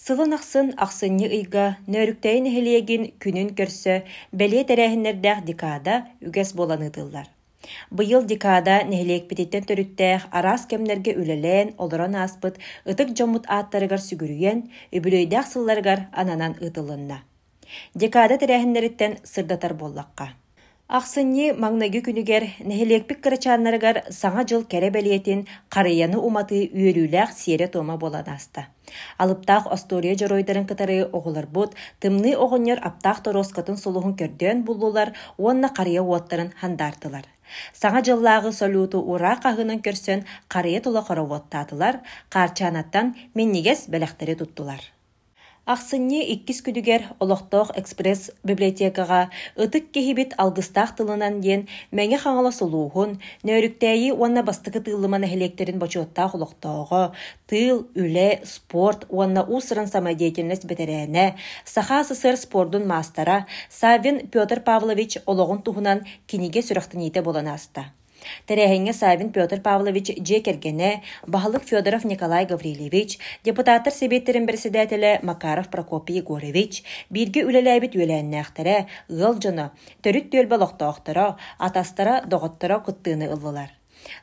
Сылын ахсын ахсынньы ыйга Нөөрүктэйи нэһилиэгин күнүн көрсө бэлиэ тэрээһиннэрдээх декада үгэс буолан ыытыллар. Быйыл декада нэһилиэкпититтэн төрүттээх араас кэмнэргэ үлэлээн, олорон ааспыт ытык дьоммут ааттарыгар сүгүрүйэн, үбүлүөйдээх сылларыгар ананан ыытылынна. Декада тэрээһиннэриттэн сырдатар буоллахха. Ахсынньы маҥнайгы күнүгэр нэһилиэкпит кырачааннарыгар Саҥа дьыл кэрэ бэлиэтин харыйаны уматыы үөрүүлээх сиэрэ-туома буолан ааста. Алыптаах остуоруйа дьоруойдарын кытары оҕолорбут Тымныы оҕонньор аптаах торуоскатын сулуһун көрдөөн буллулар уонна харыйа уоттарын хандаартылар. Саҥа дьыллааҕы салюту ураа хаһыынан көрсөн харыйа тула хороводтаатылар, Хаарчаанаттан минньигэс бэлэхтэри туттулар. Ахсынньы иккис күнүгэр олохтоох экспресс-библиотекаҕа «Ытык киһибит алгыстаах тылынан» диэн Мэҥэ Хаҥалас улууһун, Нөөрүктээйи уонна Бастакы Тыыллыма нэһилиэктэрин бочуоттаах олохтооҕо, тыыл, үлэ, спорт уонна уус-уран самодеятельность бэтэрээнэ, Саха СССР спордун маастара Саввин Петр Павлович олоҕун туһунан кинигэ сүрэхтэниитэ буолан ааста. Тэрээһиҥҥэ Саввин Петр Павлович дьиэ кэргэнэ, баһылык Федоров Николай Гаврильевич, депутаттар сэбиэттэрин бэрэссэдээтэлэ Макаров Прокопий Егорович, бииргэ үлэлээбит үөлээннээхтэрэ, ыал дьоно, төрүт түөлбэ олохтоохторо, атастара, доҕотторо кыттыыны ыллылар.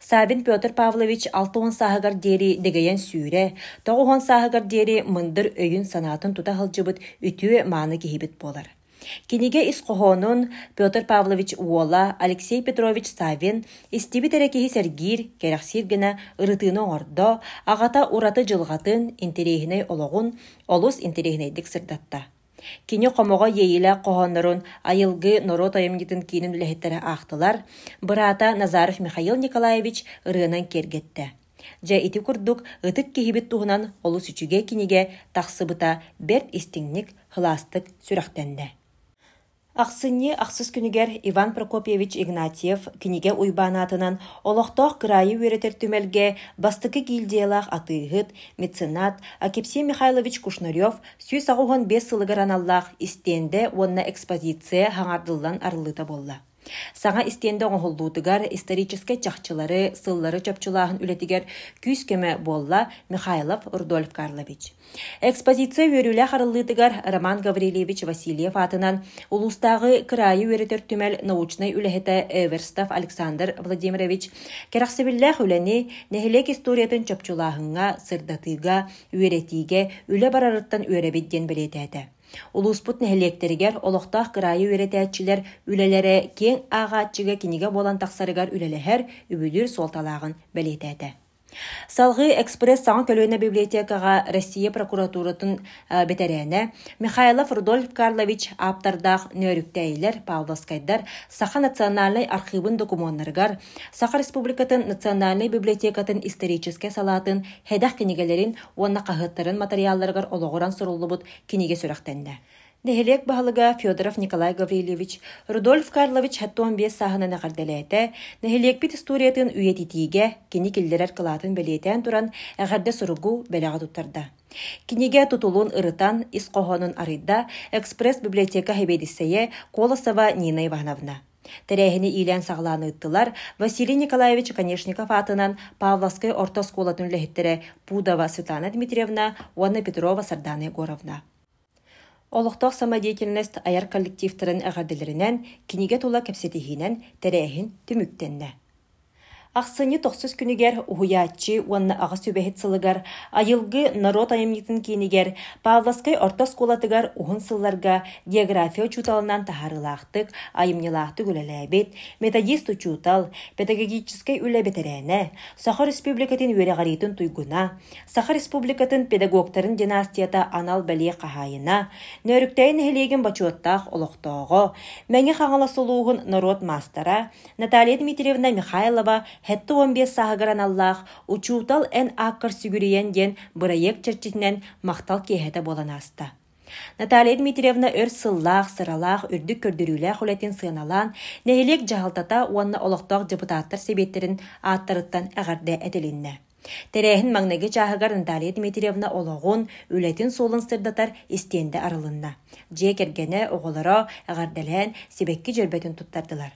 Саввин Петр Павлович 60 сааһыгар диэри дэгэйэн сүүрэ, 90 сааһыгар диэри мындыр өйүн-санаатын тута сылдьыбыт үтүө-мааны киһибит буолар. Кинигэ ис хоһоонун Петр Павлович уола Алексей Петрович Саввин истибит эрэ киһи сэргиир, кэрэхсиир гына ырытыыны оҥордо, аҕата ураты дьылҕатын, интэриэһинэй олоҕун олус интэриэһинэйдик сырдатта. Кини хомоҕо иэйиилээх хоһооннорун Айылгы норуот айымньытын киинин үлэһиттэрэ аахтылар, быраата Назаров Михаил Николаевич ырыанан киэргэттэ. Дьэ ити курдук ытык киһибит туһунан олус үчүгэй кинигэ тахсыбыта бэрт истиҥник, сылаастык сүрэхтэннэ. Ахсынньы ахсыс күнүгэр Иван Прокопьевич Игнатьев кинигэ Уйбаан аатынан олохтоох кыраайы үөрэтэр түмэлгэ бастакы гильдиялаах атыыһыт, меценат Акипсий Михайлович Кушнарев 185 сылыгар аналлаах истиэндэ уонна экспозиция хаҥардыллан арыллыыта буолла. Саҥа истиэндэ оҥоһуллуутугар историческай чахчылары, сыллары чопчулааһын үлэтигэр күүс-көмө буолла Михайлов Рудольф Карлович. Экспозиция үөрүүлээх арыллыытыгар Роман Гаврильевич Васильев аатынан улуустааҕы кыраайы үөрэтэр түмэл научнай үлэһитэ Эверстов Александр Владимирович кэрэхсэбиллээх үлэни нэһилиэк историятын чопчулааһыҥҥа, сырдатыыга, үөрэтиигэ үлэ барарыттан үөрэбит диэн бэлиэтээтэ. Улууспут нэһилиэктэригэр олохтоох кыраайы үөрэтээччилэр үлэлэрэ киэҥ ааҕааччыга кинигэ буолан тахсарыгар үлэлэһэр, үбүлүүр суолталааҕын бэлиэтээтэ. Салҕыы «Экспресс» саҥа көлүөнэ библиотекаҕа Россия прокуратуратын бэтэрээнэ Михайлов Рудольф Карлович ааптардаах Нөөрүктээйилэр, Павловскайдар Саха национальнай архыыбын докумуоннарыгар, Саха Республикатын национальнай библиотекатын историческай салаатын һэдэх кинигэлэрин уонна хаһыаттарын матырыйаалларыгар олоҕуран суруллубут кинигэ сүрэхтэннэ. Нэһилиэк баһылыга Федоров Николай Гаврильевич Рудольф Карлович 75 сааһынан эҕэрдэлээтэ, нэһилиэкпит историятын үйэтитиигэ кини киллэрэр кылаатын бэлиэтээн туран эҕэрдэ суругу бэлэҕи туттарда. Кинигэ тутулун ырытан, ис хоһоонун арыйда экспресс-библиотека сэбиэдиссэйэ Колосова Нина Ивановна. Тэрээһини иилээн-саҕалаан ыыттылар Василий Николаевич Оконешников аатынан Павловскай орто оскуолатын үлэһиттэрэ Пудова Светлана Дмитриевна уонна Петрова Сардана Егоровна. Олохтоох самодеятельность айар коллективтарын эҕэрдэлэринэн кинигэ тула кэпсэтиһиинэн тэрээһин түмүктэннэ. Ахсынньы тохсус күнүгэр Уһуйааччы уонна аҕа сүбэһит сылыгар Айылгы норуот айымньытын киинигэр Павловскай орто оскуолатыгар уһун сылларга география учууталынан таһаарыылаахтык, айымньылаахтык үлэлээбит, методист-учуутал, педагогическай үлэ бэтэрээнэ, Саха Республикатын үөрэҕириитин туйгуна, Саха Республикатын педагогтарын династията анал бэлиэ хаһаайына, Нөөрүктэйи нэһилиэгин бочуоттаах олохтооҕо, Мэҥэ Хаҥалас улууһун норуот маастара, Наталья Дмитриевна Михайлова 75 сааһыгар аналлаах «Учуутал эн ааккар сүгүрүйэн» диэн бырайыак чэрчитинэн махтал киэһэтэ буолан ааста. Наталья Дмитриевна өр сыллаах, сыралаах, үрдүк көрдөрүүлээх үлэтин сыаналаан, нэһилиэк дьаһалтата уонна олохтоох депутаттар сэбиэттэрин ааттарыттан эҕэрдэ этилиннэ. Тэрээһин маҥнайгы чааһыгар Наталья Дмитриевна олоҕун, үлэтин суолун сырдатар истиэндэ арылынна. Дьиэ кэргэнэ, оҕолоро эҕэрдэлээн, сибэкки дьөрбөтүн туттардылар.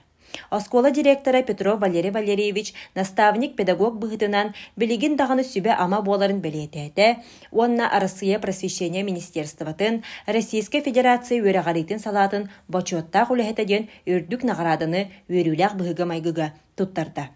Оскуола директора Петров Валерий Валерьевич наставник-педагог быһыытынан билигин даҕаны сүбэ-ама буоларын бэлиэтээтэ уонна Арассыыйа Просвещения министерствотын Российскай Федерация үөрэҕириитин салаатын бочуоттаах үлэһитэ диэн үрдүк наҕарааданы үөрүүлээх быһыыга-майгыга туттарда.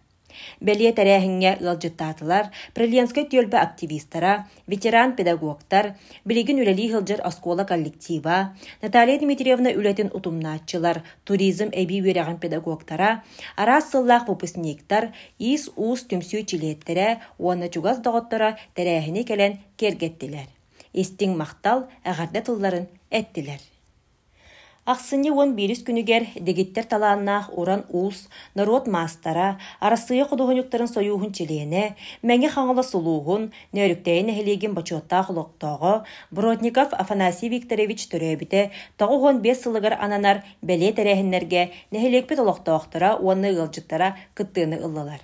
Бэлиэ тэрээһиҥҥэ ыалдьыттаатылар Приленскай түөлбэ активистара, ветеран-педагогтар, билигин үлэлии сылдьар оскуола коллектива, Наталья Дмитриевна үлэтин утумнааччылар, туризм эбии үөрэҕин педагогтара, араас сыллаах выпускниктар, иис-уус түмсүү чилиэттэрэ уонна чугас доҕотторо тэрээһини кэлэн киэргэттилэр. Истиҥ махтал, эҕэрдэ тылларын эттилэр. Ахсынньы 11-ис күнүгэр дэгиттэр талааннаах уран уус, норуот маастара, Арассыыйа худуоһунньуктарын сойууһун чилиэнэ, Мэҥэ Хаҥалас улууһун, Нөөрүктэйи нэһилиэгин бочуоттаах олохтооҕо Бродников Афанасий Викторович төрөөбүтэ 95 сылыгар ананар бэлиэ тэрээһиннэргэ нэһилиэкпит олохтоохторо уонна ыалдьыттара кыттыыны ыллылар.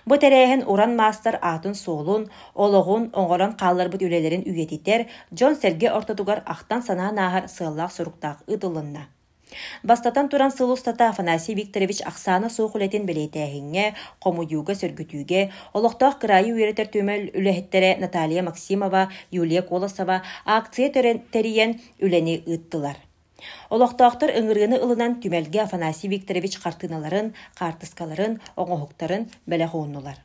Бу тэрээһин уран маастар аатын-суолун, олоҕун, оҥорон хаалларбыт үлэлэрин үйэтитэр, дьон-сэргэ ортотугар ахтан-санаан ааһар сыаллаах-соруктаах ыытыллынна. Бастатан туран сыл устата Афанасий Викторович ахсаана суох үлэтин бэлиэтээһиҥҥэ, хомуйууга, сөргүтүүгэ олохтоох кыраайы үөрэтэр түмэл үлэһиттэрэ Наталья Максимова, Юлия Колосова акция тэрийэн үлэни ыыттылар. Олохтоохтор ыҥырыыны ылынан түмэлгэ Афанасий Викторович хартыыналарын, хаартыскаларын, оҥоһуктарын бэлэх ууннулар.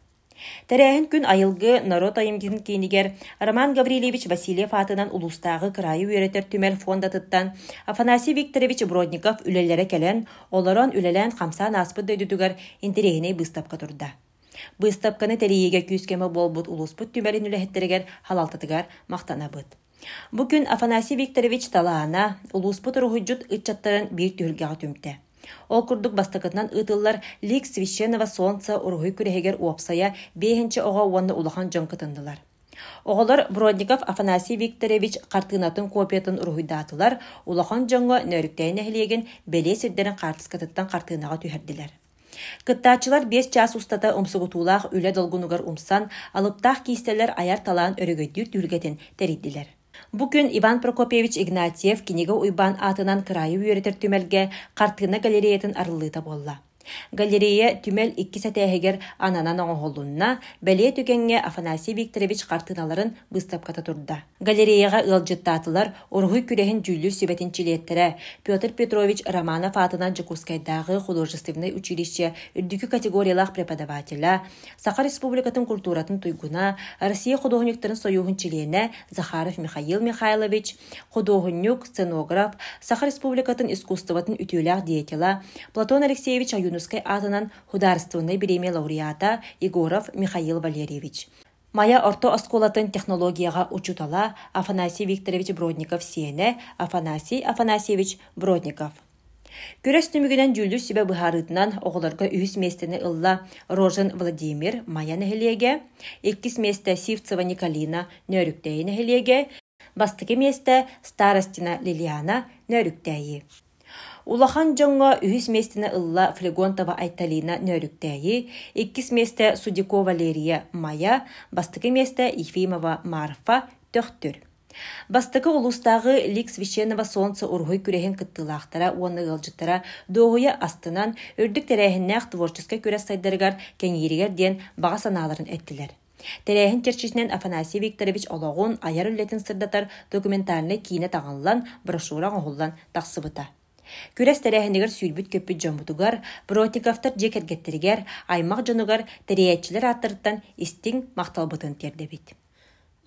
Тэрээһин күн Айылгы норуот айымньытын киинигэр Роман Гаврильевич Васильев аатынан улуустааҕы кыраайы үөрэтэр түмэл фондатыттан Афанасий Викторович Бродников үлэлэрэ кэлэн, олорон үлэлээн-хамсаан ааспыт дойдутугар интэриэһинэй быыстапка турда. Быыстапканы тэрийиигэ күүс-көмө буолбут улууспут түмэлин үлэһиттэригэр халалтатыгар махтанабыт. Бу күн Афанасий Викторович талаана улууспут уруһуйдьут ыччаттарын биир түһүлгэҕэ түмтэ. Ол курдук бастакытынан ыытыллар Лик священного солнца уруһуй күрэһигэр уопсайа биэһинчэ оҕо уонна улахан дьон кытыннылар. Оҕолор Бродников Афанасий Викторович хартыынатын копиятын уруһуйдаатылар, улахан дьоҥҥо Нөөрүктэйи нэһилиэгин бэлиэ сирдэрин хаартыскатыттан хартыынаҕа түһэрдилэр. Кыттааччылар 5 чаас устата умсугутуулаах үлэ долгунугар умсан, алыптаах киистэлэр айар талаан өрөгөйдүүр түһүлгэтин тэрийдилэр. Бу күн Иван Прокопьевич Игнатьев Кинигэ Уйбаан аатынан кыраайы үөрэтэр түмэлгэ хартыына галереятын арыллыыта буолла. Галерея түмэл иккис этээһигэр ананан оҥоһулунна, бэлиэ түгэҥҥэ Афанасий Викторович хартыыналарын быыстапката турда. Галереяҕа ыалдьыттаатылар уруһуй күрэһин дьүүллүүр сүбэтин чилиэттэрэ Петр Петрович Романов аатынан Дьокуускайдааҕы художественнай училище үрдүкү категориялаах преподавателэ, Саха Республикатын культуратын туйгуна, Россия худуоһунньуктарын сойууһун чилиэнэ Захаров Михаил Михайлович, худуоһунньук, сценограф, Саха Республикатын искусствотын үтүөлээх деятела, Платон Алексеевич Ойуунускай аатынан художественнай бириэмийэ лауреата Егоров Михаил Валерьевич. Майа орто оскуолатын технологияҕа учуутала Афанасий Викторович Бродников сиэнэ Афанасий Афанасьевич Бродников. Күрэс түмүгүнэн дьүүллүүр сүбэ быһаарыытынан оҕолорго үһүс миэстэни ылла Рожин Владимир, Майа нэһилиэгэ, иккис миэстэ Сивцева Николина, Нөөрүктээйи нэһилиэгэ, Бастакы миэстэ Старостина Лилиана, Нөөрүктээйи. Улахан дьоҥҥо үһүс миэстэни ылла Флегонтова Айталина Нөөрүктээйи, иккис миэстэ Судико Валерия Майа, бастакы миэстэ Ефимова Марфа Төхтүр. Бастакы улуустааҕы Лик священного солнца уруһуй күрэһин кыттыылаахтара уонна ыалдьыттара дуоһуйа астынан, үрдүк тэрээһиннээх творческай күрэс сайдарыгар кэҥииригэр диэн баҕа санааларын эттилэр. Тэрээһин чэрчитинэн Афанасий Викторович олоҕун, айар үлэтин сырдатар документальнай киинэ таҥыллан, брошюра оҥоһуллан тахсыбыта. Күрэс тэрээһинигэр сүүрбүт-көппүт дьоммутугар, Бродниковтар дьиэ кэргэттэригэр, аймах дьонугар тэрийээччилэр ааттарыттан истиҥ махталбытын тиэрдэбит.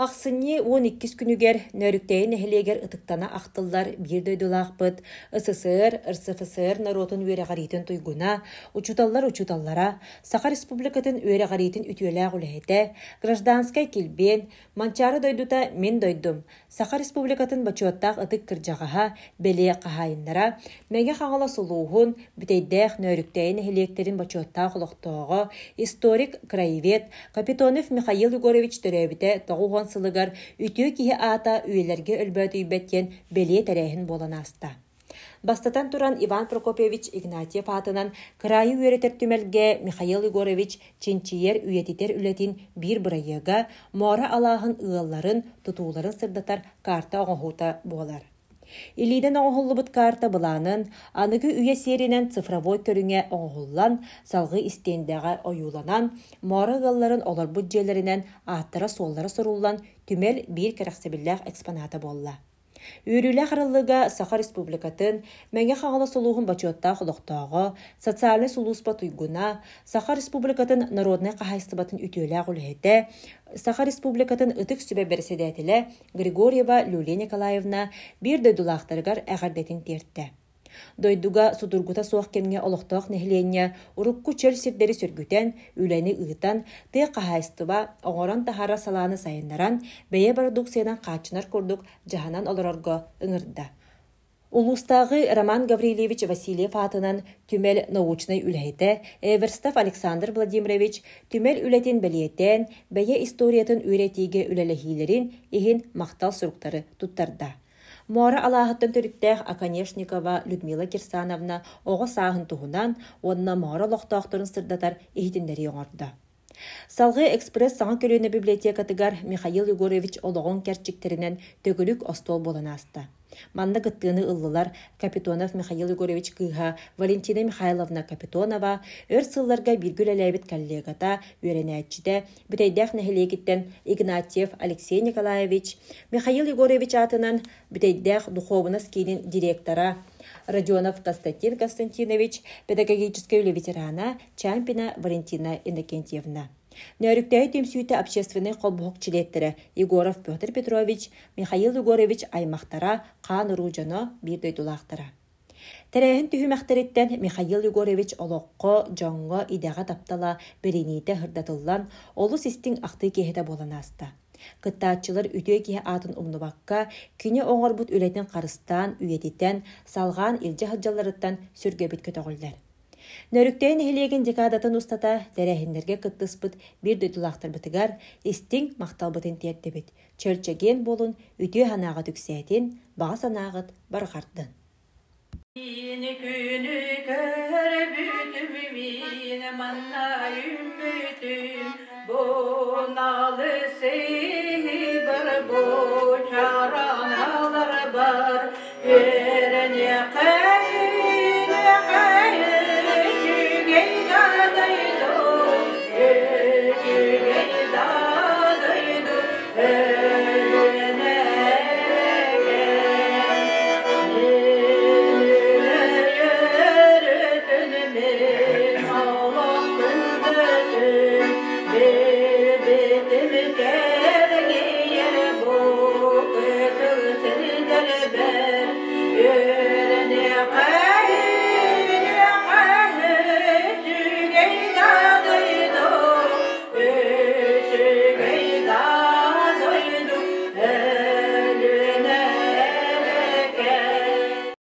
Ахсынньы 12-ис күнүгэр Нөөрүктэйи нэһилиэгэр ытыктана ахтыллар биир дойдулаахпыт, СССР, РСФСР норуотун үөрэҕириитин туйгуна, учууталлар учууталлара, Саха Республикатын үөрэҕириитин үтүөлээх үлэһитэ, гражданскай килбиэн, Манчаары дойдута мин дойдум, Саха Республикатын бочуоттаах ытык кырдьаҕаһа, бэлиэ хаһаайыннара, Мэҥэ Хаҥалас улууһун, Бүтэйдээх Нөөрүктээйи нэһилиэктэрин бочуоттаах олохтооҕо, историк, краевед Капитонов Михаил Егорович төрөөбүтэ 90 сылыгар Үтүө киһи аата үйэлэргэ өлбөөдүйбэт диэн бэлиэ тэрээһин буолан ааста. Бастатан туран, Иван Прокопьевич Игнатьев аатынан кыраайы үөрэтэр түмэлгэ Михаил Егорович чинчийэр, үйэтитэр үлэтин биир бырайыага Моора алааһын ыалларын, тутууларын сырдатар карта оҥоһуута буолар. Илиинэн оҥоһуллубут каарта былаанын аныгы үйэ сиэринэн цифровой көрүҥэ оҥоһуллан, салгыы истиэндэҕэ ойууланан, муора ыалларын олорбут дьиэлэринэн ааттара-суоллара суруллан, түмэл биир кэрэхсэбиллээх экспоната буолла. Үөрүүлээх арыллыыга Саха Республикатын Мэҥэ Хаҥалас улууһун бочуоттаах олохтооҕо, социальнай сулууспа туйгуна, Саха Республикатын народнай хаһаайыстыбатын үтүөлээх үлэһитэ, Саха Республикатын Ытык Сүбэ бэрэссэдээтэлэ Григорьева Люлия Николаевна биир дойдулаахтарыгар эҕэрдэтин тиэртэ. Дойдуга судургута суох кэмҥэ олохтоох нэһилиэнньэ урукку чөл сирдэри сөргүтэн, үлэни ыытан, тыа хаһаайыстыба оҥорон таһаарар салааны сайыннаран, бэйэ бородууксуйанан хааччынар курдук дьаһанан олорорго ыҥырда. Улуустааҕы Роман Гаврильевич Васильев аатынан түмэл научнай үлэһитэ Эверстов Александр Владимирович түмэл үлэтин бэлиэтээн, бэйэ историятын үөрэтиигэ үлэлэһиилэрин иһин махтал суруктары туттарда. Муора алааһыттан төрүттээх Оконешникова Людмила Кирсановна оҕо сааһын туһунан уонна муора олохтоохторун сырдатар иһитиннэрии оҥордо. Салгыы экспресс саҥа көлүөнэ библиотекатыгар Михаил Егорович олоҕун кэрчиктэринэн төгүрүк остуол буолан ааста. Манна кыттыыны ыллылар Капитонов Михаил Егорович кыыһа Валентина Михайловна Капитонова, өр сылларга бииргэ үлэлээбит коллегата, үөрэнээччитэ, Бүтэйдээх нэһилиэгиттэн Игнатьев Алексей Николаевич, Михаил Егорович аатынан Бүтэйдээх духуобунас киинин директора Родионов Константин Константинович, педагогическай үлэ ветерана Чампина Валентина Иннокентьевна. Нөөрүктээйи түмсүүтэ общественнай холбоһук чилиэттэрэ Егоров Петр Петрович, Михаил Егорович аймахтара, хаан-уруу дьоно, биир дойдулаахтара. Тэрээһин түһүмэхтэриттэн Михаил Егорович олоххо, дьоҥҥо, идэҕэ таптала, бэриниитэ сырдатыллан, олус истиҥ ахтыы киэһэтэ буолан ааста. Кыттааччылар үтүө киһи аатын умнубакка, кини оҥорбут үлэтин харыстаан, үйэтитэн, салҕаан илдьэ сылдьалларыттан сүргэбит көтөҕүллэр. Нөрүктэй нэһилиэгин декадатын устата тэрээһиннэргэ кыттыспыт биир дойдулаахтарбытыгар истиҥ махталбытын тиэрдэбит. Чөл-чэгиэн буолун, үтүө санааҕыт үксээтин, баҕа санааҕыт барҕардын. Күнү көрбүтүм мин манна үүммүтүм бу налы сыһыыбар бу чараналар бар.